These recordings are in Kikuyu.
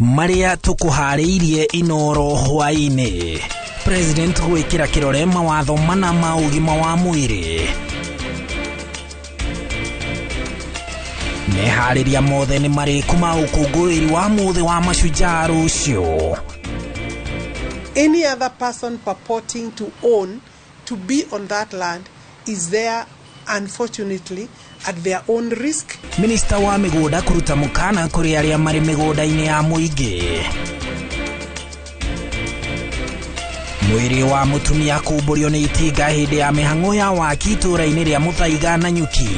Marĩa tũkũharĩirie Inoro hwaĩ-inĩ. President gwĩkĩra kĩrore mawatho mana ma ũgima wa mwĩrĩ. Meharĩria mothe nĩ marĩku ma ũkũngũĩri wa mũthĩ wa mashujaa rũciũ. Any other person purporting to own, to be on that land is there, unfortunately, at their own risk. Minister wa mĩgũnda kũruta mũkana kũrĩ arĩa marĩ mĩgũnda-inĩ ya mũingĩ. Mwĩrĩ wa mũtumia kumbũrio nĩ itinga hĩndĩ ya mĩhang'o ya waki itũũra-inĩ rĩa Mũthaiga na Nyuki.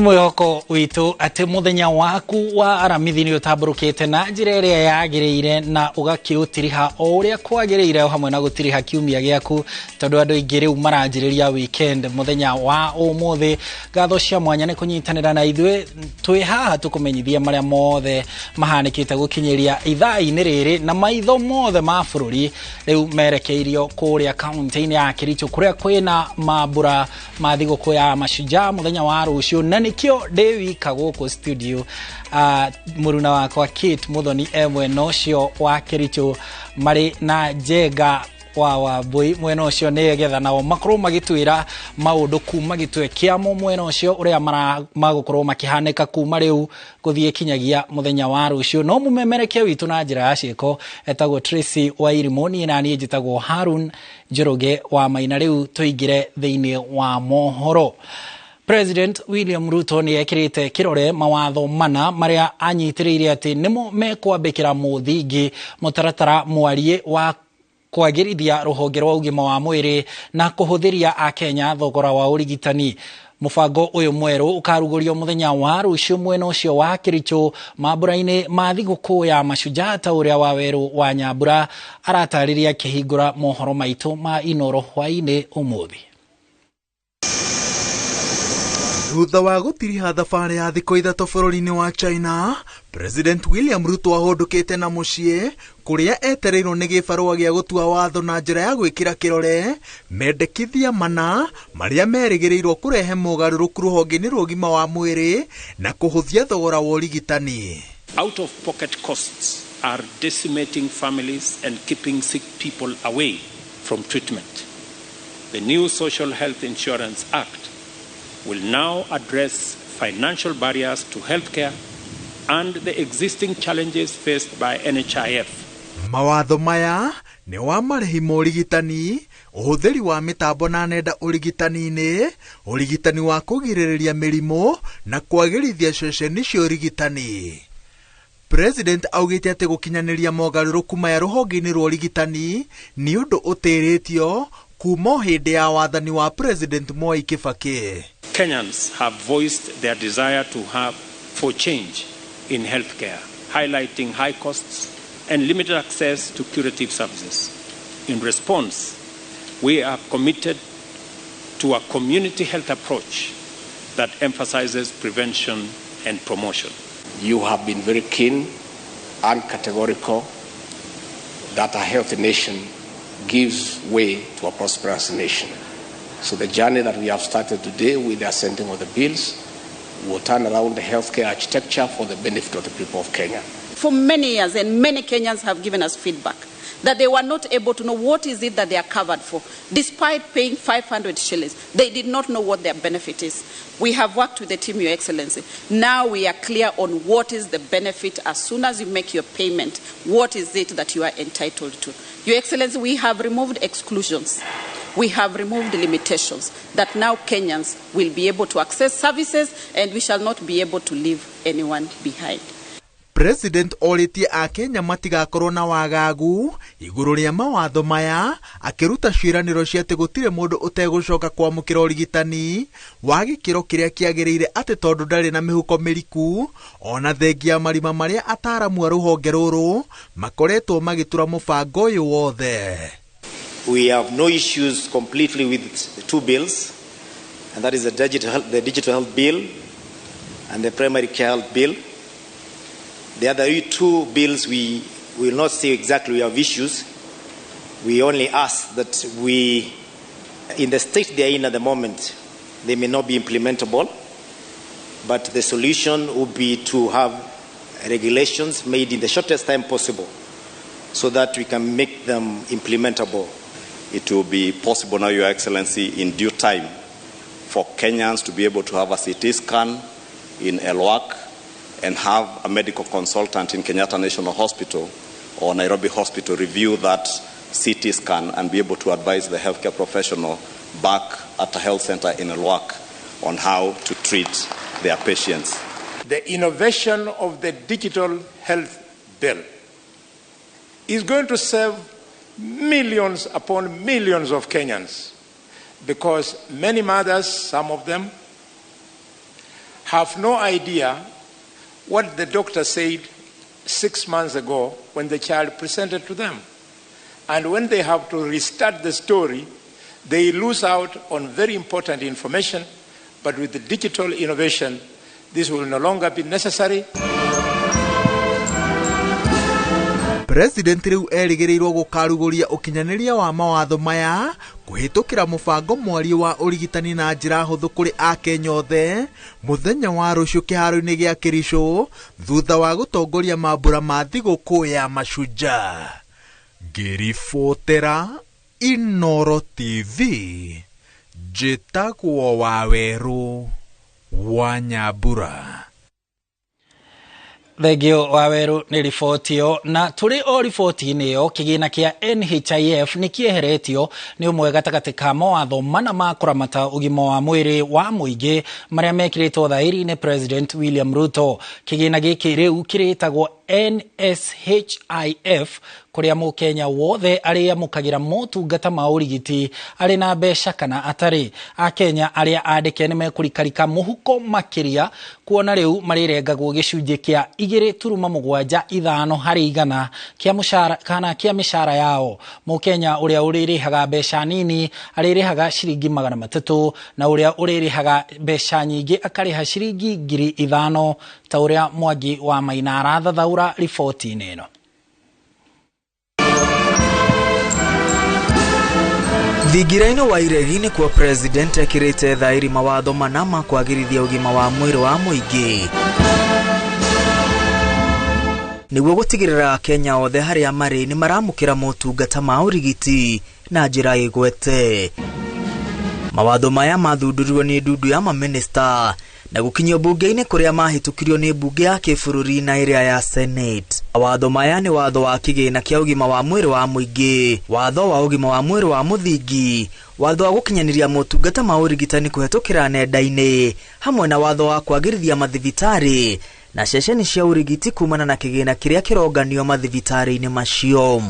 Mwĩhoko witũ atĩ mũthenya waku wa aramithi nĩ ũtambũrũkĩte na njĩra ĩrĩa yagĩrĩire na ũgakĩũtiriha o ũrĩa kwagĩrĩire o hamwe na gũtiriha kiumia gĩaku, tondũ andũ aingĩ rĩu maranjĩrĩria weekend mũthenya wa ũmũthĩ. Ngatho cia mwanya nĩ kũnyitanĩra na ithuĩ twĩ haha tũkũmenyithia marĩa mothe mahanĩkĩte gũkinyĩria ithaa-inĩ rĩrĩ, na maitho mothe ma bũrũri rĩu merekeirio kũrĩa kaunti-inĩ ya Kericho kũrĩa kwĩna mambura ma thigũkũ ya mashujaa mũthenya wa rũciũ, na nĩkĩo ndĩ wika gũkũ studio. Mũruna wakwa Kate Muthoni e mwena ũcio wa Kericho marĩ na Njenga wa Wambui mwena ũcio, nĩgetha nao makorwo magĩtwĩra maũndũ kuma gĩtwe kĩamo mwena ũcio ũrĩa magũkorwo makĩhanĩka kuma rĩu gũthiĩ kinyagia mũthenya wa rũciũ. No mũmemerekia witũ na njĩra ya ciĩko etagwo Tracy Wairimu, niĩ na niĩ njĩtagwo Harun Njoroge wa Maina. Rĩu tũingĩre thĩinĩ wa mohoro. President William Ruto nĩ ekĩrĩte kĩrore mawatho mana marĩa anyitĩrĩire atĩ nĩmo mekwambĩkĩra mũthingi mũtaratara mwariĩ wa kwagĩrithia rũhonge rwa ũgima wa mwĩrĩ na kũhũthĩria akenya thogora wa ũrigitani. Mũbango ũyũ mwerũ ũkarugũrio mũthenya wa rũciũ mwena ũcio wa Kericho mambura-inĩ ma thigũkũ ya mashujaa, ta ũrĩa Wawerũ wa Nyambura aratarĩria akĩhingũra mohoro maitũ ma Inoro hwaĩ-inĩ ũmũthĩ. Thutha wa gũtiriha thabarĩ ya thikũ ithatũ bũrũri-inĩ wa China, President William Ruto ahũndũkĩte na mũciĩ kũrĩa etereirwo nĩ gĩbarũa gĩa gũtua watho na njĩra ya gwĩkĩra kĩrore mendekithia mana marĩa merĩgĩrĩirwo kũrehe mogarũrũku rũhonge-inĩ rwa ũgima wa mwĩrĩ na kũhũthia thogora wa ũrigitani. Out of pocket costs are decimating families and keeping sick people away from treatment. The new Social Health Insurance Act will now address financial barriers to healthcare and the existing challenges faced by NHIF. Mawatho maya nĩ wa marĩhi ma ũrigitani, ũhũthĩri wa mĩtambo na nenda ũrigitani-inĩ, ũrigitani wa kũgirĩrĩria mĩrimũ na kwagĩrithia ceceni cia ũrigitani. President augĩte atĩ gũkinyanĩria mogarũrũku maya rũhonge-inĩ rwa ũrigitani nĩ ũndũ ũtĩrĩtio kuma hĩndĩ ya wathani wa President Mwai Kibaki. Kenyans have voiced their desire to have for change in healthcare, highlighting high costs and limited access to curative services. In response, we are committed to a community health approach that emphasizes prevention and promotion. You have been very keen and categorical that a healthy nation gives way to a prosperous nation. So the journey that we have started today with the assenting of the bills will turn around the healthcare architecture for the benefit of the people of Kenya. For many years, and many Kenyans have given us feedback that they were not able to know what is it that they are covered for. Despite paying 500 shillings, they did not know what their benefit is. We have worked with the team, Your Excellency. Now we are clear on what is the benefit as soon as you make your payment. What is it that you are entitled to? Your Excellency, we have removed exclusions. We have removed limitations that now Kenyans will be able to access services and we shall not be able to leave anyone behind. President orĩtie akenya matigakorwo na wagagu igũrũ rĩa mawatho maya, akĩruta ciĩranĩro cia atĩ gũtirĩ mũndũ ũtegũcoka kwamũkĩra ũrigitani wa gĩkĩro kĩrĩa kĩagĩrĩire atĩ tondũ ndarĩ na mĩhuko mĩriku, ona thengia marima marĩa ataaramu a rũhonge rũrũ makoretwo magĩtura mũbango ũyũ wothe. We have no issues completely with the two bills. And that is the digital health bill and the primary care health bill. The other two bills we will not say exactly we have issues. We only ask that we, in the state they are in at the moment, they may not be implementable, but the solution would be to have regulations made in the shortest time possible so that we can make them implementable. It will be possible now, Your Excellency, in due time for Kenyans to be able to have a CT scan in Elwak and have a medical consultant in Kenyatta National Hospital or Nairobi Hospital review that CT scan and be able to advise the healthcare professional back at a health center in Elwak on how to treat their patients. The innovation of the digital health bill is going to serve millions upon millions of Kenyans, because many mothers, some of them, have no idea what the doctor said 6 months ago when the child presented to them. And when they have to restart the story, they lose out on very important information. But with the digital innovation, this will no longer be necessary. President riu erĩgĩrĩirwo gũkarugũria ũkinyanĩria wa mawatho maya kũhĩtũkĩra mũbango mwariĩ wa ũrigitani na njĩra hũthũ kũrĩ akenya othe mũthenya wa rũciũ kĩharo-inĩ gĩa Kĩricũ thutha wa gũtongoria mambũra ma thigũkũ ya Mashujaa. Ngĩribotera Inoro TV, njĩtagwo Wawerũ wa Nyambura. Thengio Waweru nĩ riboti ĩyo. Na tũrĩ o riboti-inĩ ĩyo, kĩgĩna kĩa NHIF nĩ kĩeheretio nĩ ũmwe gatagatĩ ka mawatho mana ma kũramata ũgima wa mwĩrĩ wa mũingĩ marĩa mekĩrĩtwo thaĩri nĩ President William Ruto. Kĩgĩna gĩkĩ rĩu kĩrĩtagwo NSHIF, kũrĩa mũkenya wothe arĩamũkagĩra motungata ma ũrigiti arĩ na mbeca kana atarĩ. Akenya arĩa andĩke nĩ mekũrikarika mũhuko makĩria kuona rĩu marĩrengagwo gĩcunjĩ kĩa 2.75 harĩ igana kĩa mũcara kana kĩa mĩcara yao. Mũkenya ũrĩa ũrĩrĩhaga mbeca nini arĩrĩhaga ciringi 300 na ũrĩa ũrĩrĩhaga mbeca nyingĩ akarĩha ciringi 5,000 ta ũrĩa Mwangi wa Maina arathathaũra riboti-inĩ ĩno. Thingira-inĩ wa iregi nĩkuo president ekĩrĩte thaĩri mawatho mana ma kwagĩrithia ũgima wa mwĩrĩ wa mũingĩ nĩguo gũtigĩrĩra Akenya othe harĩa marĩ nĩ maramũkĩra motungata ma ũrigiti na njĩra ĩgwete. Mawatho maya mathundũrirwo nĩ ndundu ya mamĩnĩsta na gũkinyio mbunge-inĩ kũrĩa mahĩtũkirio nĩ mbunge ya kĩbũrũri na ĩrĩa ya Senate. Mawatho maya nĩ watho wa kĩgĩna kĩa ũgima wa mwĩrĩ wa mũingĩ, watho wa ũgima wa mwĩrĩ wa mũthingi, watho wa gũkinyanĩria motungata ma ũrigitani kũhetũkĩra nenda-inĩ, hamwe na watho wa kwagĩrithia mathibitarĩ na ceceni cia ũrigiti kumana na kĩgĩna kĩrĩa kĩronganio mathibitarĩ-inĩ macio.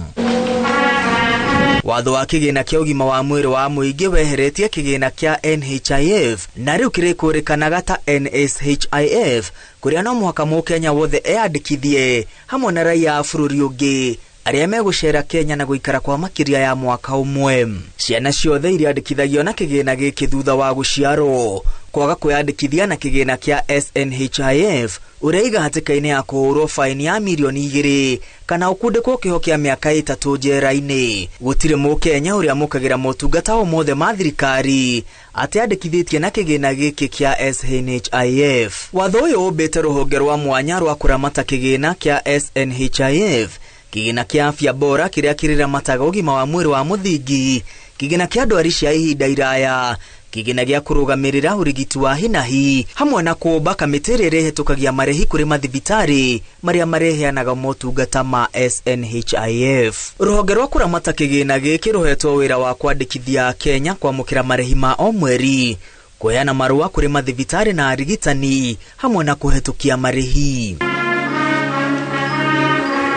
Watho wa kĩgĩna kĩa ũgima wa mwĩrĩ wa mũingĩ weheretie kĩgĩna kĩa NHIF na rĩu kĩrĩkũrĩkanaga ta NSHIF, kũrĩa no mũhaka mũkenya wothe eyandĩkithie hamwe na raia a bũrũri ũngĩ arĩa megũcera Kenya na gũikara kwa makĩria ya mwaka ũmwe. Ciana ciothe iriandĩkithagio na kĩgĩna gĩkĩ thutha wa gũciarwo. Kwaga kwĩyandĩkithia na kĩgĩna kĩa SNHIF ũrĩa iga hatĩka-inĩ ya kũhũrwo faini ya mirioni 2 kana ũkundĩkwo kĩoho kĩa mĩaka 3 njera-inĩ. Gũtirĩ mũkenya ũrĩa amũkagĩra motungata o mothe ma thirikari ateandĩkithĩtie na kĩgĩna gĩkĩ kĩa SNHIF. Watho ũyũ ũmbĩte rũhonge rwa mwanya rwa kũramata kĩgĩna kĩa SNHIF, kĩgĩna kĩa afya bora kĩrĩa kĩrĩramataga ũgima wa mwĩrĩ wa mũthingi, kĩgĩna kĩa ndwari cia ihinda iraya, kĩgĩna gĩa kũrũgamĩrĩra ũrigiti wa hinahi, hamwe na kũũmba kamĩtĩ ĩrĩa ĩrĩhĩtũkagia marĩhi kũrĩ mathibitarĩ marĩa mareheanaga motungata ma SNHIF. Rũhonge rwa kũramata kĩgĩna gĩkĩ rũhetwo wĩra wa kwandĩkithia Kenya kwamũkĩra marĩhi ma o mweri, kũheana marũa kũrĩ mathibitarĩ na arigitani, hamwe na kũhetũkia marĩhi.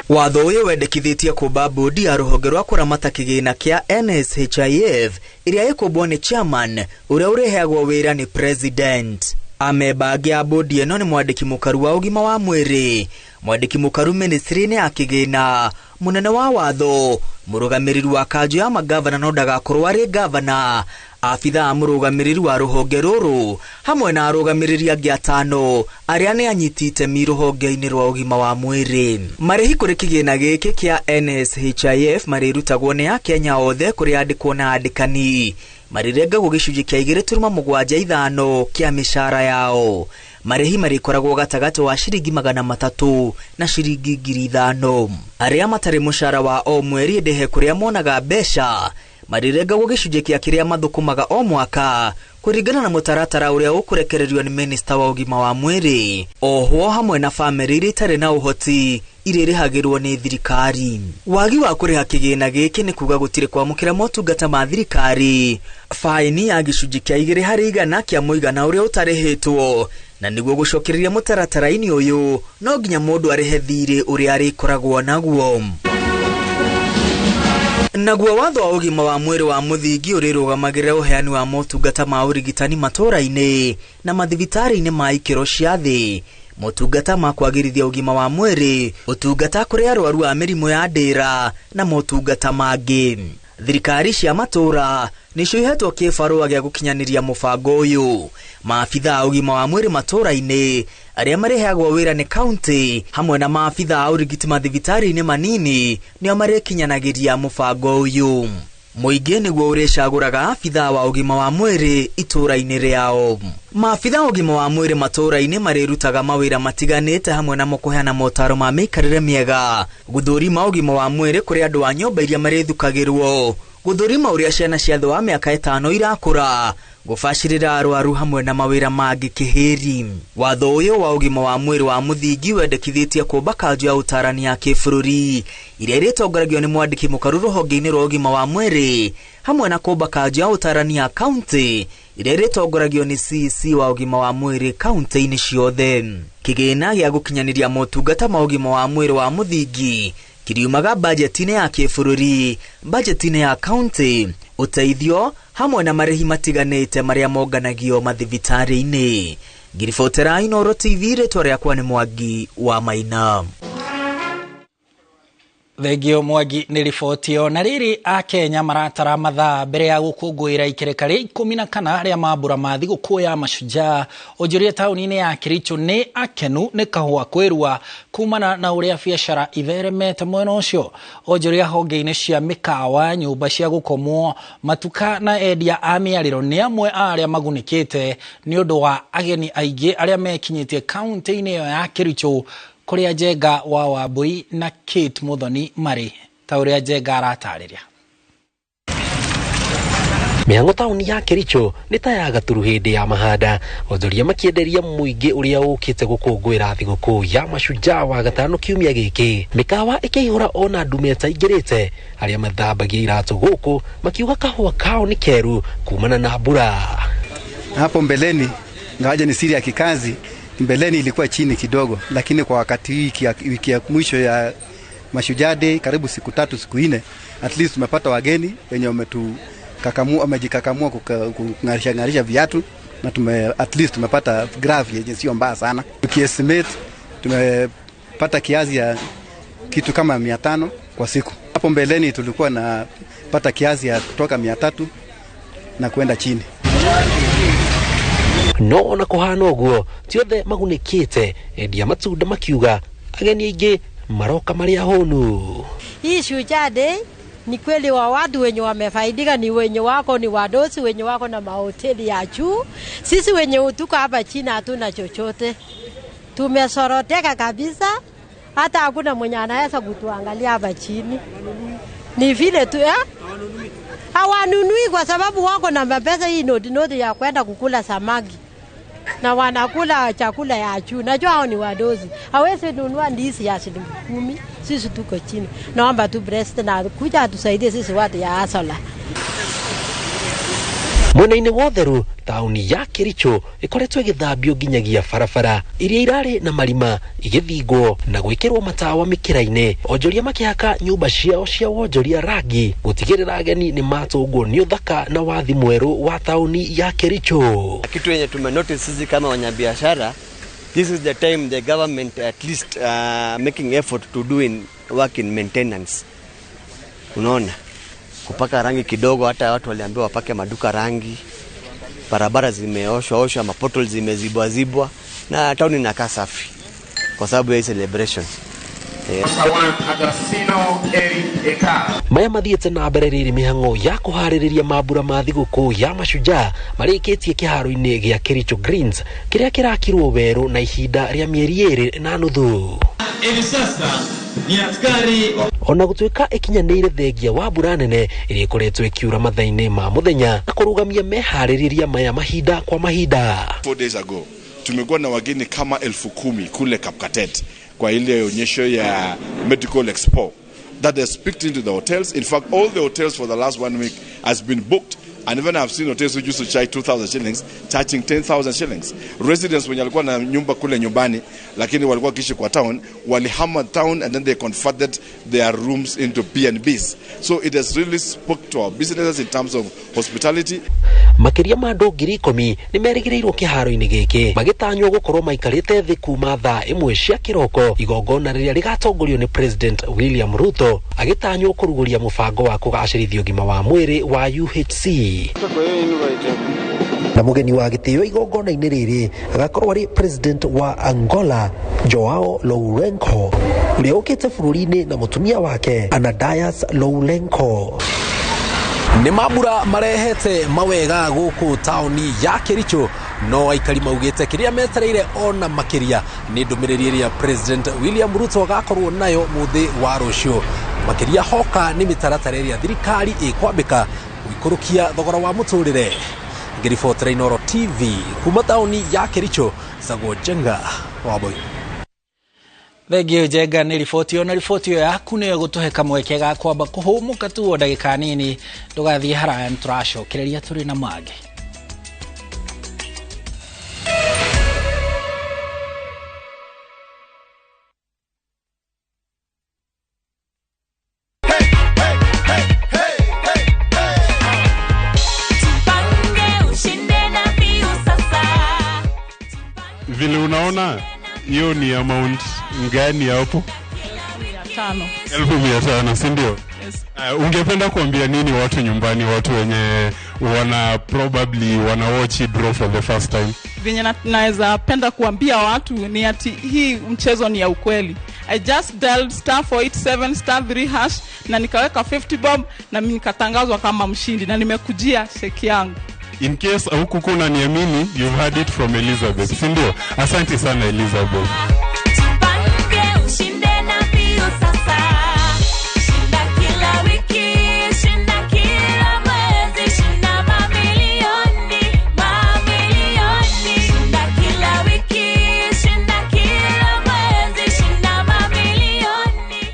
Watho ũyũ wendekithĩtie kũmba bodi ya rũhonge rwa kũramata kĩgĩna kĩa NSHIF ĩrĩa ĩkũmbwo nĩ chairman ũrĩa ũrĩheagwo wĩra nĩ president. Amemba angĩ a bodi ĩno nĩ mwandĩki mũkaru wa ũgima wa mwĩrĩ, mwandĩki mũkaru ministry-inĩ ya kĩgĩna, mũnene wa watho, mũrũgamĩrĩri wa kanjũ ya magavana no ndagakorwo arĩ gavana, abithaa mũrũgamĩrĩri wa rũhonge rũrũ hamwe na arũgamĩrĩri angĩ atano arĩa nĩ anyiti itemi rũhonge-inĩ rwa ũgima wa mwĩrĩ. Marĩhi kũrĩ kĩgĩna gĩkĩ kĩa NSHIF marĩrutagwo nĩ Akenya othe kũrĩ andĩkwo na andĩkani, marĩrengagwo gĩcunjĩ kĩa 2.75 kĩa mĩcara yao. Marĩhi marĩkoragwo gatagatĩ wa ciringi 300 na ciringi 5,000. Arĩa matarĩ mũcara wa o mweri ĩndĩhe kũrĩa monaga mbeca marĩrengagwo gĩcunjĩ kĩa kĩrĩa mathũkũmaga o mwaka kũringana na mũtaratara ũrĩa ũkũrekererio nĩ minista wa ũgima wa mwĩrĩ. Ohwo hamwe na bamĩrĩ iria itarĩ na ũhoti irĩrĩhagĩrwo nĩ thirikari. Wagi wa kũrĩha kĩgĩna gĩkĩ nĩ kuga gũtirĩ kwamũkĩra motungata ma thirikari, baini ya gĩcunjĩ kĩa 2% kĩa mũigana ũrĩa ũtarĩhĩtwo, na nĩguo gũcokereria mũtaratara-inĩ ũyũ no nginya mũndũ arĩhe thirĩ ũrĩa arĩkoragwo naguo. Naguo watho wa ũgima wa mwĩrĩ wa mũthingi ũrĩrũgamagĩrĩra ũheani wa motungata ma ũrigitani matũũra-inĩ na mathibitarĩ-inĩ ma ikĩro cia thĩ, motungata ma kwagĩrithia ũgima wa mwĩrĩ, ũtungata kũrĩ arwaru a mĩrimũ ya ndĩra na motungata mangĩ. Thirikari cia matũũra nĩcio ihetwo kĩbarũa gĩa gũkinyanĩria mũbango ũyũ. Maabithaa a ũgima wa mwĩrĩ matũũra-inĩ arĩa marĩheagwo wĩra nĩ kaunti hamwe na maabithaa a ũrigiti mathibitarĩ-inĩ manini nĩo marĩkinyanagĩria mũbango ũyũ. Mũingĩ nĩguo ũrĩcagũraga abithaa wa ũgima wa mwĩrĩ itũũra-inĩ rĩao. Maabithaa a ũgima wa mwĩrĩ matũũra-inĩ marĩrutaga mawĩra matiganĩte hamwe namo kũheana motaro ma mĩikarĩre mĩega, gũthũrima ũgima wa mwĩrĩ kũrĩ andũ a nyũmba iria marĩthukagĩrwo, gũthũrima ũrĩa ciana cia thĩ wa mĩaka 5 irakũra, gũbacĩrĩra arwaru hamwe na mawĩra mangĩ kĩhĩri. Watho ũyũ wa ũgima wa mwĩrĩ wa mũthingi wendekithĩtie kũmba kanjũ ya ũtarani ya kĩbũrũri iria ĩrĩtongoragio nĩ mwandĩki mũkaru rũhonge-inĩ rwa ũgima wa mwĩrĩ hamwe na kũmba kanjũ ya ũtarani ya kaunti iria ĩrĩtongoragio nĩ CEC wa ũgima wa mwĩrĩ kaunti-inĩ ciothe. Kĩgĩna gĩa gũkinyanĩria motungata ma ũgima wa mwĩrĩ wa mũthingi kiriumaga bajeti-inĩ ya kĩbũrũri, bajeti-inĩ ya kaunti, ũteithio hamwe na marĩhi matiganĩte marĩa monganagio mathibitarĩ-inĩ. Ngiribotera Inooro TV, rĩtwa rĩakwa nĩ Mwangi wa Maina. Thengio Mwangi nĩ riboti ĩyo. Na rĩrĩ Akenya maratara mathaa mbere ya gũkũngũĩra ikereka rĩa 14 rĩa mambura ma thigũkũ ya Mashujaa onjoria taũni-inĩ ya Kericho nĩ akenu nĩ kahũa kwĩrua kumana na ũrĩa biacara itheremete mwena ũcio. Onjoria honge-inĩ cia mĩkawa, nyũmba cia gũkomwo, matuka na endia a mĩarĩro nĩ amwe a arĩa magunĩkĩte nĩ ũndũ wa ageni aingĩ arĩa mekinyĩtie kaunti-inĩ ĩyo ya Kericho, kũrĩa Njenga wa Wambui na Kate Muthoni marĩ ta ũrĩa Njenga aratarĩria. Mĩhang'o taũni ya Kericho nĩ ta ya gaturu hĩndĩ ya mahanda, onjoria makĩenderia mũingĩ ũrĩa ũkĩte gũkũngũĩra thigũkũ ya Mashujaa wa gatano kiumia gĩkĩ. Mĩkawa ĩkĩihũra ona ndume ĩtaingĩrĩte, arĩa mathambagia iratũ gũkũ makiuga kahũa kao nĩ keru kumana na mbura. Hapo mbeleni ngawaje ni siri ya kikazi, mbeleni ilikuwa chini kidogo, lakini kwa wakati wiki ya mwisho ya Mashujaa Day, karibu siku 3 siku 4, at least tumepata wageni wenye wamejikakamua kung'arisha viatu na at least tumepata graph yenye sio mbaya sana. Tukiestimate tumepata kiasi ya kitu kama 500 kwa siku. Hapo mbeleni tulikuwa na pata kiasi ya kutoka 300 na kwenda chini. No ona kuhana ũguo ti othe magunĩkĩte, endia matunda makiuga ageni aingĩ maroka marĩ ahũnu. Hii Shujaa Day ni kweli wa watu wenye wamefaidika ni wenye wako ni wadosi wenye wako na mahoteli ya juu. Sisi wenye tuko hapa chini hatuna chochote, tumesoroteka kabisa, hata hakuna mwenye anaweza kutuangalia hapa chini. Ni vile tu hawanunui kwa sababu wako na mapesa hii noti ya kwenda kukula samaki na wanakula chakula ya juu. Najua hao ni wadozi, hawezi nunua ndizi ya shilingi 10. Sisi tuko chini. Naomba tu president na kuja atusaidie sisi watu ya asola. Mwena-inĩ wa ũtheru, taũni ya Kericho ĩkoretwo ĩgĩthambio nginyagia barabara iria irarĩ na marima igĩthingwo na gwĩkĩrwo matawa mĩkĩra-inĩ. Onjoria makĩhaka nyũmba ciao cia wonjoria rangi gũtigĩrĩra ageni nĩ matũngwo nĩ ũthaka na wathi mwerũ wa taũni ya Kericho. Kitu yenye tumenotice sisi kama wanyabiashara, this is the time the government at least making effort to do in work in maintenance. Unaona, kupaka rangi kidogo, hata watu waliambiwa wapake maduka rangi, barabara zimeoshwa oshwa, mapotholes zimezibwa zibwa, na town inakaa safi kwa sababu ya celebration. Maya mathiĩte na mbere rĩrĩ mĩhang'o ya kũharĩrĩria mambura ma thigũkũ ya mashujaa marĩkĩtie kĩharo-inĩ gĩa Kericho Greens kĩrĩa kĩrakirwo werũ na ihinda rĩa mĩeri 2.5. Hivi sasa ni askari. Ona gũtuĩka ĩkinyanĩire thengia wa mbura nene ĩrĩa ĩkoretwo ĩkiura mathaa-inĩ ma mũthenya na kũrũgamia meharĩrĩria maya mahinda kwa mahinda. 4 days ago tumekuwa na wageni kama 10,000 kule Kapkatet kwa ile onyesho ya Medical Expo that has picked into the hotels. In fact, all the hotels for the last 1 week has been booked, and even I've seen hotels which used to charge 2,000 shillings charging 10,000 shillings. Residents wenye walikuwa na nyumba kule nyumbani lakini walikuwa kishi kwa town walihama town and then they converted their rooms into B&Bs. So it has really spoke to our businesses in terms of hospitality. Makĩria ma andũ 10,000 nĩ merĩgĩrĩirwo kĩharo-inĩ gĩkĩ magĩtanywo gũkorwo maikarĩte thĩ kuma thaa 1 cia kĩroko, igongona rĩrĩa rĩgatongorio nĩ President William Ruto agĩtanywo kũrugũria mũbango wa kũgacĩrithia ũgima wa mwĩrĩ wa UHC. Na mũgeni wa gĩtĩo igongona-inĩ rĩrĩ agakorwo arĩ President wa Angola Joao Lourenco ũrĩa ũkĩte bũrũri-inĩ na mũtumia wake Anadias Lourenco. Nĩ mambura marehete mawega gũkũ taũni ya Kericho, no aikari maugĩte kĩrĩa metereire ona makĩria nĩ ndũmĩrĩri ĩrĩa President William Ruto agakorwo nayo mũthĩ wa rũciũ. Makĩria hoka nĩ mĩtaratara ĩrĩa thirikari ĩkwambĩka gũikũrũkia thogora wa mũtũrĩre. Ngĩribotera Inooro TV kuma taũni ya Kericho, Sagwo Njenga wa Boy. Thengio Njenga nĩ riboti ĩyo, na riboti ĩyo yaku nĩyo ĩgũtũhe kamweke ga kwamba kũhũmũka tu o ndagĩka nini. Ndũgathiĩ haraya, nĩ tũracokereria tũrĩ na mangĩ. Vile unaona hiyo ni amount ngani hapo? 500. 500,000, si ndio? Yes. Ungependa kuambia nini watu nyumbani, watu wenye wana probably wana watch draw for the first time? Venye naweza penda kuambia watu ni ati hii mchezo ni ya ukweli. I just dialed *487 *3# na nikaweka 50 bob na mimi nikatangazwa kama mshindi na nimekujia cheki yangu. In case hukukuwa unaniamini, you've heard it from Elizabeth, si ndio? Asante sana Elizabeth. Tupange ushinde na mbio sasa. Shinda kila wiki, shinda kila mwezi, shinda mamilioni, mamilioni. Shinda kila wiki, shinda kila mwezi, shinda mamilioni.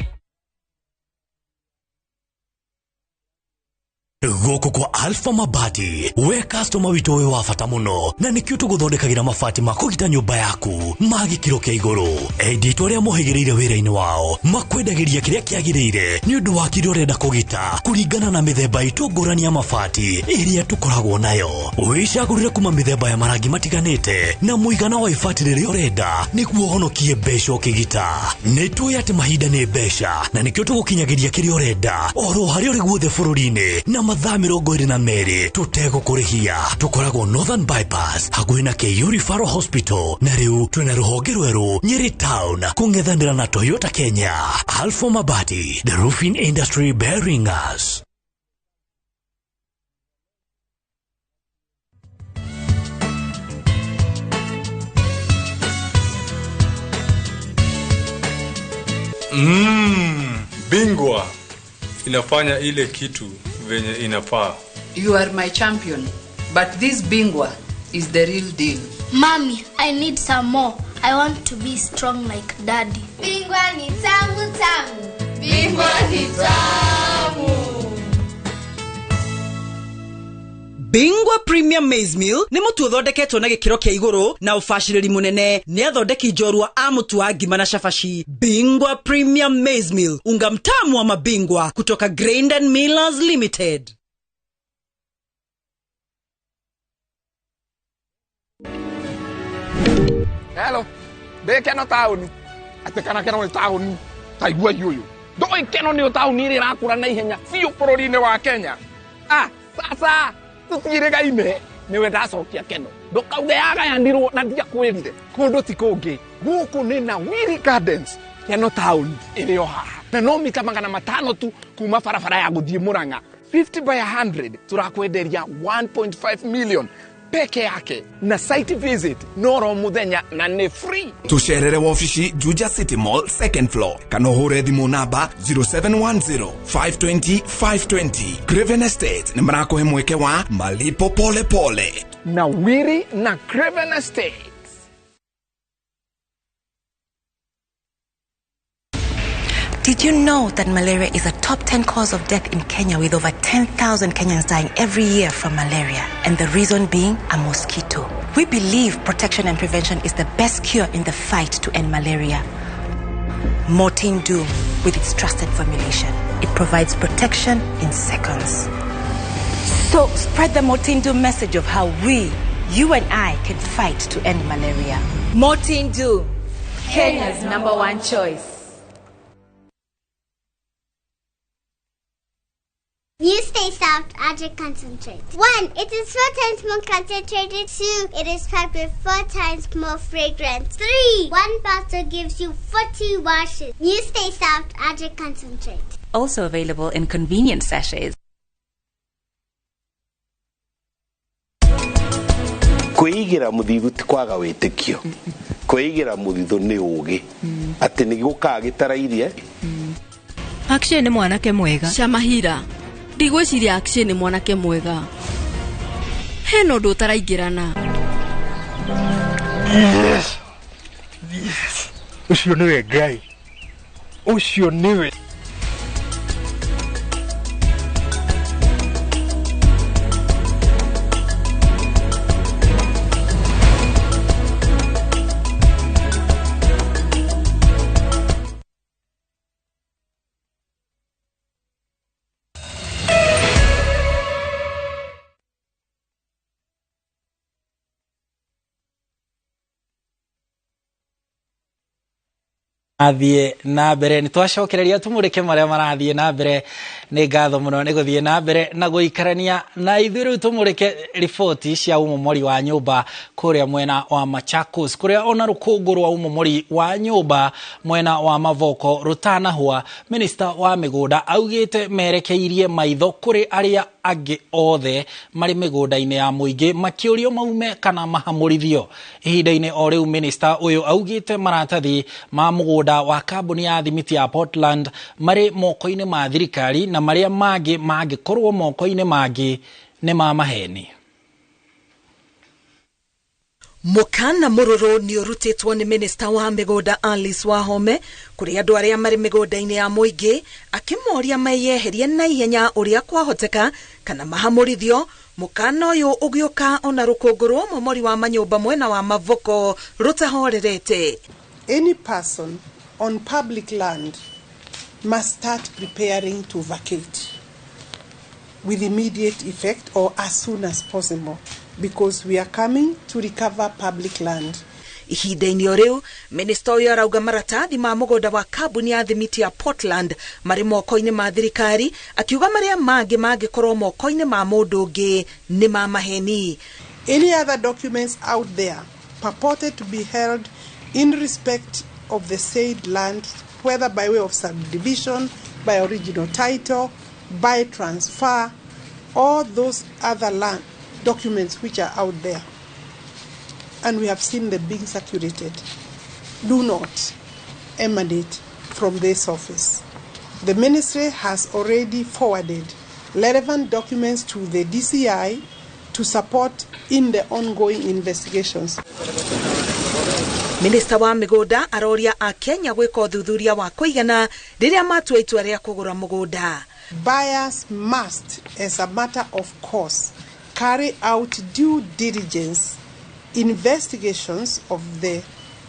Gũkũ kwa Alpha Mabati, we customer witũ wĩ wa bata mũno, na nĩkĩo tũgũthondekagĩra mabati ma kũgita nyũmba yaku ma gĩkĩro kĩa igũrũ. Enditũ arĩa mohĩgĩrĩire wĩra-inĩ wao makwendagĩria kĩrĩa kĩagĩrĩire nĩ ũndũ wa kĩrĩa ũrenda kũgita kũringana na mĩthemba itũ ngũrani ya mabati ĩrĩa tũkoragwo nayo. Wĩcagũrĩre kuma mĩthemba ya marangi matiganĩte na mũigana wa ibati rĩrĩa ũrenda nĩguo ũhonokie mbeca ũkĩgita. Nĩ tũĩ atĩ mahinda nĩ mbeca na nĩkĩo tũgũkinyagĩria kĩrĩa ũrenda oro harĩa ũrĩ guothe bũrũri-inĩ na mathaa 22 tũtegũkũrĩhia. Tũkoragwo Northern Bypass hakuhĩ na KU Referral Hospital, na rĩu twĩna rũhonge rwerũ Nyeri Town kũng'ethanĩra na Toyota Kenya. Alpha Mabati, the roofing industry bearing us. Bingwa inafanya ile kitu venye inafaa. You are my champion, but this Bingwa is the real deal. Mommy, I need some more. I want to be strong like Daddy. Bingwa ni tamu tamu. Bingwa ni tamu. Bingwa Premium Maize Meal nĩ mũtu ũthondeketwo na gĩkĩro kĩa igũrũ na ũbacĩrĩri mũnene nĩ athondeki njorua a mũtu wa ngima na cabaci. Bingwa Premium Maize Meal, unga mtamu wa mabingwa kutoka Grain and Millers Limited. Hello, ndĩ Keno taũni atĩ kana Keno nĩ taũni ta igua ũyũ ndũĩ Keno nĩ taũni ĩrĩa ĩrakũra na ihenya biũ bũrũri-inĩ wa Kenya. Ah, sasa tũtiĩrĩgaine nĩwe ndacokia Keno ndũkauge yagayanirwo na ndiakwĩrire kũndũ ti kũngĩ gũkũ nĩ na Wiri Gardens Keno taũni ĩrĩ o haha na no mita 500 tu kuma barabara ya gũthiĩ Murang'a 50 by 100 tũrakwenderia 1.5 million peke yake na site visit noro muthenya na nĩ free. Tucerere wabici Juja City Mall second floor kana ũhũre thimũ namba 0710 520 520. Craven Estate nĩ marakũhe mweke wa malipo pole pole na Wiri na Craven Estate. Did you know that malaria is a top 10 cause of death in Kenya, with over 10,000 Kenyans dying every year from malaria? And the reason being a mosquito. We believe protection and prevention is the best cure in the fight to end malaria. Mortein Doom, with its trusted formulation, it provides protection in seconds. So spread the Mortein Doom message of how we, you and I, can fight to end malaria. Mortein Doom, Kenya's #1 choice. You stay soft, Aja concentrate. 1, it is 4 times more concentrated. 2, it is packed with 4 times more fragrance. 3, 1 bottle gives you 40 washes. You stay soft, Aja concentrate. Also available in convenient sachets. Kwĩigĩra mũthithũ ti kwaga wĩtĩkio. Kwĩigĩra mũthithũ nĩ ũũgĩ. Atĩ nĩ gũkaga gĩtarairie. Akshay nĩ mwanake mwega. Shamahira. Ndigwĩciria Akshay nĩ mwanake mwega. Hena ũndũ ũtaraingĩrana. Yes. Yes. Ũcio nĩwe Ngai. Ũcio nĩwe. Athiĩ na mbere nĩ twacokereria tumũrĩke marĩa marathiĩ na mbere. Nĩ ngatho mũno nĩ gũthiĩ na mbere na gũikarania na ithuĩ. Rĩu tũmũrĩke riboti cia ũmomori wa nyũmba kũrĩa mwena wa Machakos, kũrĩa ona rũkũngũ rwa ũmomori wa nyũmba mwena wa Mavoko rũtanahũa. Minista wa mĩgũnda augĩte merekeirie maitho kũrĩ arĩa angĩ othe marĩ mĩgũnda-inĩ ya mũingĩ makĩũrio maume kana mahamũrithio. Ihinda-inĩ o rĩu minista ũyũ augĩte maratathi ma mũgũnda wa kambuni ya thimiti ya Portland marĩ moko-inĩ ma thirikari na marĩa mangĩ mangĩkorwo moko-inĩ mangĩ nĩ ma maheni. Mũkana mũrũrũ nĩ ũrutĩtwo nĩ minista wa mĩgũnda Alice Wahome kũrĩ andũ arĩa marĩ mĩgũnda-inĩ ya mũingĩ akĩmoria meyeherie na ihenya ũrĩa kwahoteka kana mahamũrithio. Mũkana ũyũ ũgĩũka ona rũkũngũ rwa ũmomori wa manyũmba mwena wa Mavoko rũtahorerete. Any person on public land must start preparing to vacate with immediate effect or as soon as possible, because we are coming to recover public land. Ihinda-inĩ o rĩu minista ũyũ arauga maratathi ma mũgũnda wa kambuni ya thimiti ya Portland marĩ moko-inĩ ma thirikari, akiuga marĩa mangĩ mangĩkorwo moko-inĩ ma mũndũ ũngĩ nĩ ma maheni. Any other documents out there purported to be held in respect of the said land, whether by way of subdivision, by original title, by transfer, all those other land documents which are out there, and we have seen them being circulated, do not emanate from this office. The ministry has already forwarded relevant documents to the DCI to support in the ongoing investigations. Minista wa mĩgũnda aroria a Kenya gwĩka ũthuthuria wa kũigana rĩrĩa matua itua rĩa kũgũra mũgũnda. Buyers must, as a matter of course, carry out due diligence investigations of the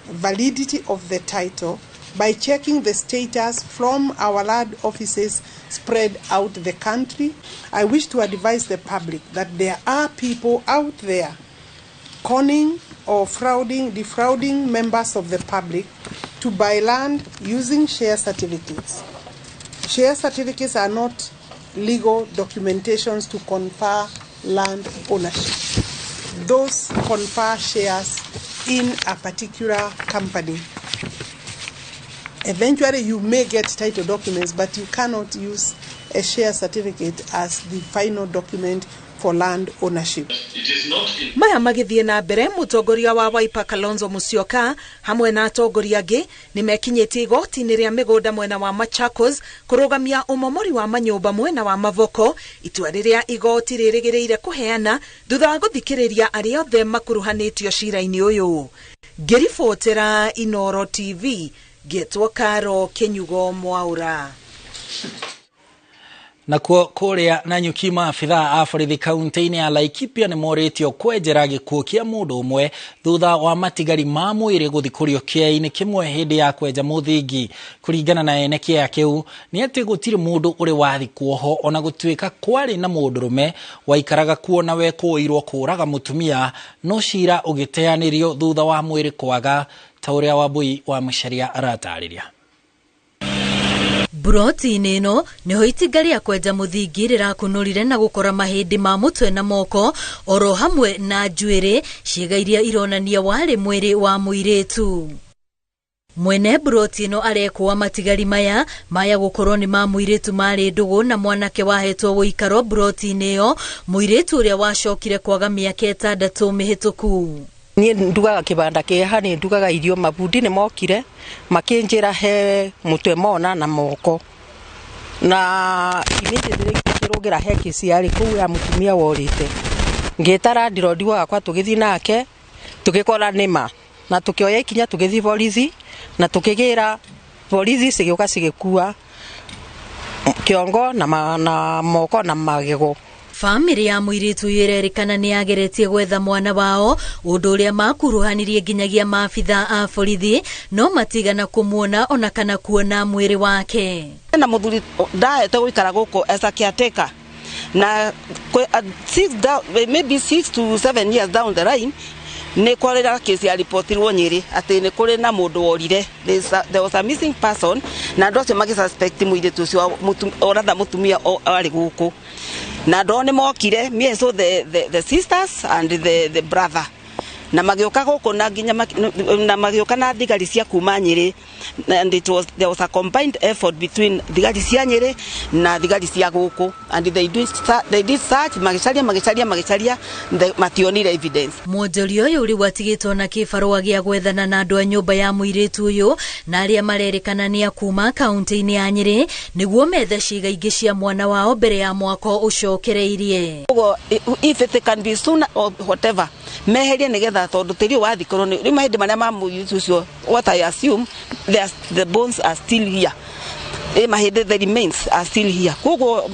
validity of the title by checking the status from our land offices spread out the country. I wish to advise the public that there are people out there conning or defrauding members of the public to buy land using share certificates. Share certificates are not legal documentations to confer land ownership. Those confer shares in a particular company. Eventually, you may get title documents, but you cannot use a share certificate as the final document for land ownership. Maya magithie na mbere mutongoria wa Wiper Kalonzo Musyoka hamwe na atongoria angi nimekinyitie igoti-inĩ rĩa mĩgũnda mwena wa Machakos kũrũgamia ũmomori wa manyũmba mwena wa Mavoko, itua rĩrĩa igoti rĩrĩgĩrĩire kũheana thutha wa gũthikĩrĩria arĩa othe makuruhanĩtio cira-inĩ ũyũ. Ngĩribotera Inoro TV ngĩtwo Karo Kinyugo Mwaura. Nakuo kuria Nanyuki maabithaa a borithi kaunti-inĩ ya Laikipia nĩ morĩtio kwenjera gĩkuũ kĩa mũndũ ũmwe thutha wa matigari ma mwĩrĩ gũthikũrio kĩea-inĩ kĩmwe hĩndĩ ya kwenja mũthingi. Kũringana na ene kĩea kĩu nĩ atĩ gũtirĩ mũndũ ũrĩ wathikwo ho ona gũtuĩka kwarĩ na mũndũrũme waikaraga kuo na wekũĩirwo kũũraga mũtumia, no cira ũgĩteanĩrio thutha wa mwĩrĩ kwaga, ta ũrĩa Wambui wa Macharia aratarĩria. Buroti-inĩ ĩno nĩho itinga rĩa kwenja mũthingi rĩrakunũrire na gũkora mahĩndĩ ma mũtwe na moko oro hamwe na njuĩrĩ, ciĩga iria ironania warĩ mwĩrĩ wa mũirĩtu. Mwene buroti ĩno arekũa matigari maya maya gũkorwo nĩ ma mũirĩtu marĩ ndũgũ na mwanake wahetwo gũikaro buroti-inĩ ĩyo, mũirĩtu ũrĩa wacokire kwaga mĩaka 6 mĩhĩtũku. Niĩ ndugaga kĩbanda kĩha, nĩ ndugaga irio, mabundi nĩ mokire makĩnjĩra he mũtwe mona na moko, na immediately ngĩrũgĩra he kĩci yarĩ kũu ya mũtumia worĩte. Ngĩtara ndirondi wakwa tũgĩthiĩ nake tũgĩkora nĩma, na tũkĩoya ikinya tũgĩthiĩ borithi na tũkĩgĩra borithi cigĩũka cigĩkua kĩongo na moko na magego. Famĩlĩ ya mũirĩtu ũyũ ĩrerĩkana nĩ yageretie gwetha mwana wao, ũndũ ũrĩa makuruhanirie nginyagia maabithaa a borithi no matigana kũmuona ona kana kuona mwĩrĩ wake. Na mũthuri ndaete gũikara gũkũ as a caretaker na maybe 6 to 7 years down the line nĩ kwarĩ kesi ya ripotirwo Nyĩrĩ atĩ nĩ kũrĩ na mũndũ worire, there was a missing person, na andũ acio magĩsuspect mũirĩtu ũcio oratha mũtumia arĩ gũkũ. Na andũ nĩ mokire, me so the sisters and the brother, na magĩũka gũkũ na nginya na magĩũka na thigari cia kuma Nyĩrĩ, and it was there was a combined effort between thigari cia Nyĩrĩ na thigari cia gũkũ, and they did search, magĩcaria mationire evidence. Mwonjoria ũyũ rĩu atigĩtwo na kĩbarũa gĩa gwethana na andũ a nyũmba ya mũirĩtu ũyũ na arĩa marerĩkana nĩ a kuma kaunti-inĩ ya Nyĩrĩ nĩguo methe ciĩga ingĩ cia mwana wao mbere ya mwaka ũcokereirie. Ũguo if it can be sooner or whatever meherie nĩgetha tondũ tĩri wathikorwo nĩ rĩu mahĩndĩ marĩa ma mũirĩtu ũcio, what I assume the bones are still here, mahĩndĩ the remains are still here. Koguo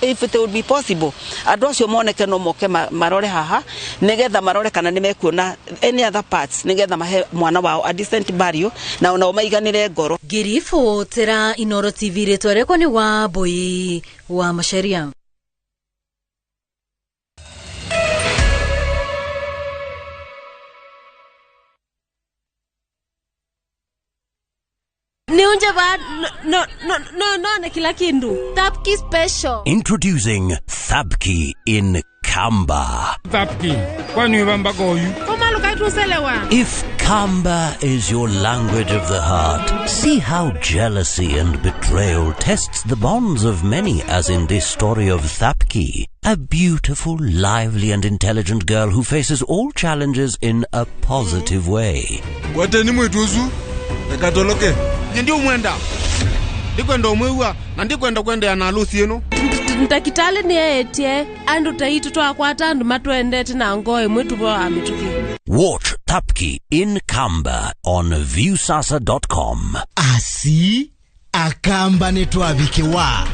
if it would be possible andũ acio moneke no moke marore haha nĩgetha marore kana nĩ mekuona any other parts nĩgetha mahe mwana wao a decent burial na onao maiganĩre ngoro. Ngĩribotera Inoro TV rĩtwa rĩakwa nĩ Wambui wa Macharia. Niunje ba no no no no na kila kindu. Thapki special. Introducing Thapki in Kamba. Thapki. Kwani wamba goyu? Koma lukatuselewa. If Kamba is your language of the heart, see how jealousy and betrayal tests the bonds of many, as in this story of Thapki, a beautiful, lively and intelligent girl who faces all challenges in a positive way. Kwateni mwituzu? Ekatoloke. Ndio mwenda. Ndikwenda umwewa na ndikwenda kwenda na harusi yenu. Ntakitale ni etie andu taitu twakwata andu matwendete na ngoe mwitu bo amituki. Watch Thapki in Kamba on viewsasa.com. Asi akamba netwavikiwa.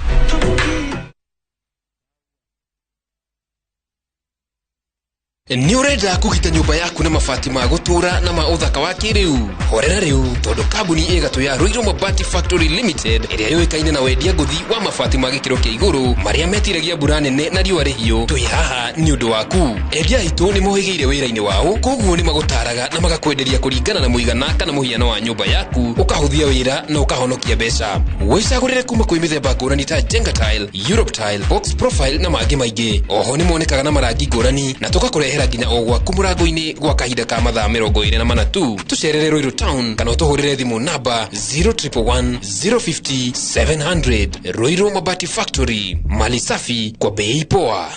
Nĩ ũrenda kũgita nyũmba yaku na mabati ma gũtũũra na ma ũthaka wa kĩrĩu? Horera rĩu, tondũ kambuni ĩgatũ ya Ruiru Mabati Factory Limited ĩrĩa yũĩkaine na wendia ngũthi wa mabati ma gĩkĩro kĩa igũrũ marĩa metiragia mbura nene na riũa rĩhiũ, twĩ haha nĩ ũndũ waku. Endia aitũ nĩ mohĩgĩire wĩra-inĩ wao, koguo nĩ magũtaraga na magakwenderia kũringana na mũigana kana mũhiano wa nyũmba yaku, ũkahũthia wĩra na ũkahonokia mbeca. Wĩcagũrĩre kuma kwĩ mĩthemba ngũrani ta Jenga Tile, Europe Tile, Box Profile na mangĩ maingĩ. Oho nĩ monekaga na marangi ngũrani na tũgakũrehera nginya o gwaku mũrango-inĩ gwa kahinda ka mathaa 24 tu. Tũcerere Ruiru Town kana ũtũhũrĩre thimũ namba 0111 050 700. Ruiru Mabati Factory, mali safi kwa bei poa.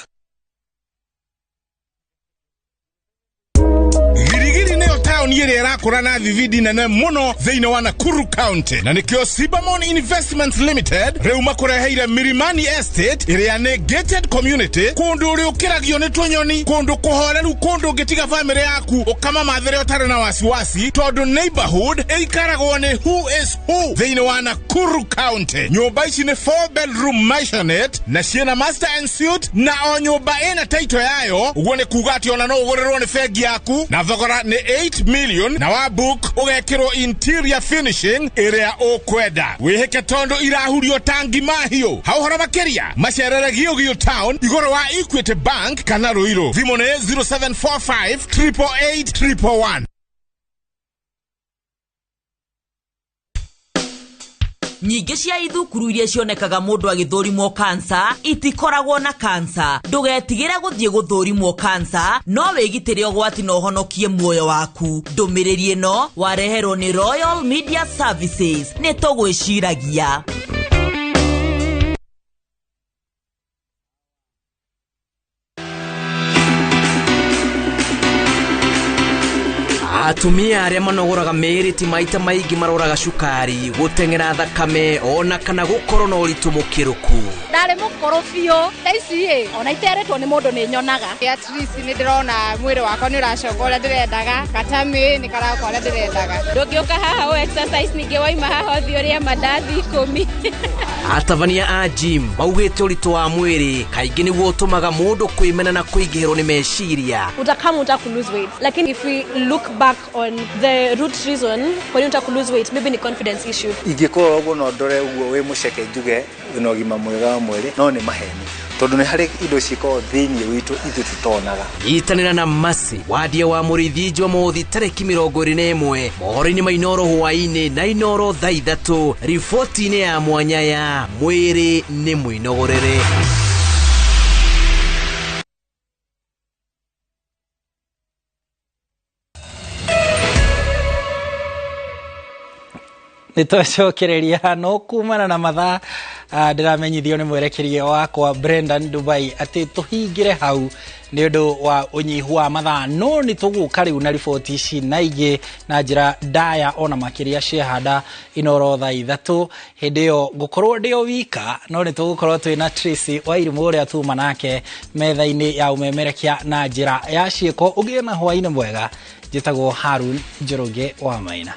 Girigiri nĩyo taũni ĩrĩa ĩrakũra na thibindi nene mũno thĩinĩ wa Nakuru County, na nĩkĩo Sibamon Investments Limited rĩu makũreheire Milimani Estate ĩrĩa nĩ gated community, kũndũ ũrĩũkĩragio nĩ tũnyoni, kũndũ kũhoreru, kũndũ ũngĩtiga bamĩrĩ yaku ũkamamathĩre ũtarĩ na wasiwasi, tondũ neighborhood ĩikaragwo nĩ who is who thĩinĩ wa Nakuru County. Nyũmba ici nĩ 4 bedroom maisonette na ciĩna master and suite, na o nyũmba ĩna title yayo, ũguo nĩ kuga atĩ ona no ũgũrĩrwo nĩ bengi yaku, na thogora nĩ 8 million, na wa book ũgekĩrwo interior finishing ĩrĩa ũkwenda. Wĩhĩke tondũ irahurio tangi mahiũ. Hau ũhoro makĩria macerere Giũgiũ Town igũrũ wa Equity Bank kana Ruiru. Thimũ nĩ 0745 888 111. Nyingĩ cia ithukuru iria cionekaga mũndũ agĩthũrimwo kansa itikoragwo na kansa. Ndũgetigĩre gũthiĩ gũthũrimwo kansa, no wĩgitĩre ũgwati na ũhonokie muoyo waku. Ndũmĩrĩri ĩno wareherwo nĩ Royal Media Services. Nĩ tũgwĩciragia. Atumia arĩa manogoraga mĩĩrĩ ti maita maingĩ maroraga cukari, gũteng'era thakame ona kana gũkorwo na ũritũ mũkĩrũku. Ndarĩ mũkũrũ biũ, thaa ici ĩ ona iteretwo nĩ mũndũ nĩ nyonaga. At least nĩ ndĩrona mwĩrĩ wakwa nĩ ũracoka ũrĩa ndĩrendaga, gatamĩ nĩ karaka ũrĩa ndĩrendaga. Ndũngĩũka haha ũ exercise ningĩ waima haha ũthiĩ ũrĩe mandathi 10. Atabania a gym maugĩte ũritũ wa mwĩrĩ kaingĩ nĩguo ũtũmaga mũndũ kwĩmena na kũingĩhĩrwo nĩ meciria. Utakama unataka ku lose weight, lakini if we look back on the root reason kwa nini unataka ku lose weight, maybe ni confidence issue. Ingĩkorwo ũguo no ndore ũguo wĩ mũceke njuge wĩna ũgima mwega wa mwĩrĩ, no nĩ maheni, tondũ nĩ harĩ indo cikoragwo thĩinĩ witũ ithuĩ tũtonaga. Nyitanĩra na Masi wadia wa Mũrĩithi Jumamothi tarĩki 21 mohoro-inĩ ma Inooro hwaĩ-inĩ na Inooro thaa 3 riboti-inĩ ya mwanya ya mwĩrĩ nĩ mwĩnogorere. Nĩ twacokereria no kumana na mathaa, ndĩramenyithio nĩ mwerekeria wakwa Brendan Dubai atĩ tũhingĩre hau nĩ ũndũ wa ũnyihu wa mathaa, no nĩ tũgũka rĩu na riboti ici na ingĩ na njĩra ndaya ona makĩria ciehanda Inooro thaa 3. Hĩndĩ ĩyo ngũkorwo ndĩ o wika, no nĩ tũgũkorwo twĩ na Tracy Wairimũ ũrĩa tuma nake metha-inĩ ya ũmemerekia na njĩra ya ciĩko. Ũgĩe na hwaĩ-inĩ mwega. Njĩtagwo Harun Njoroge wa Maina.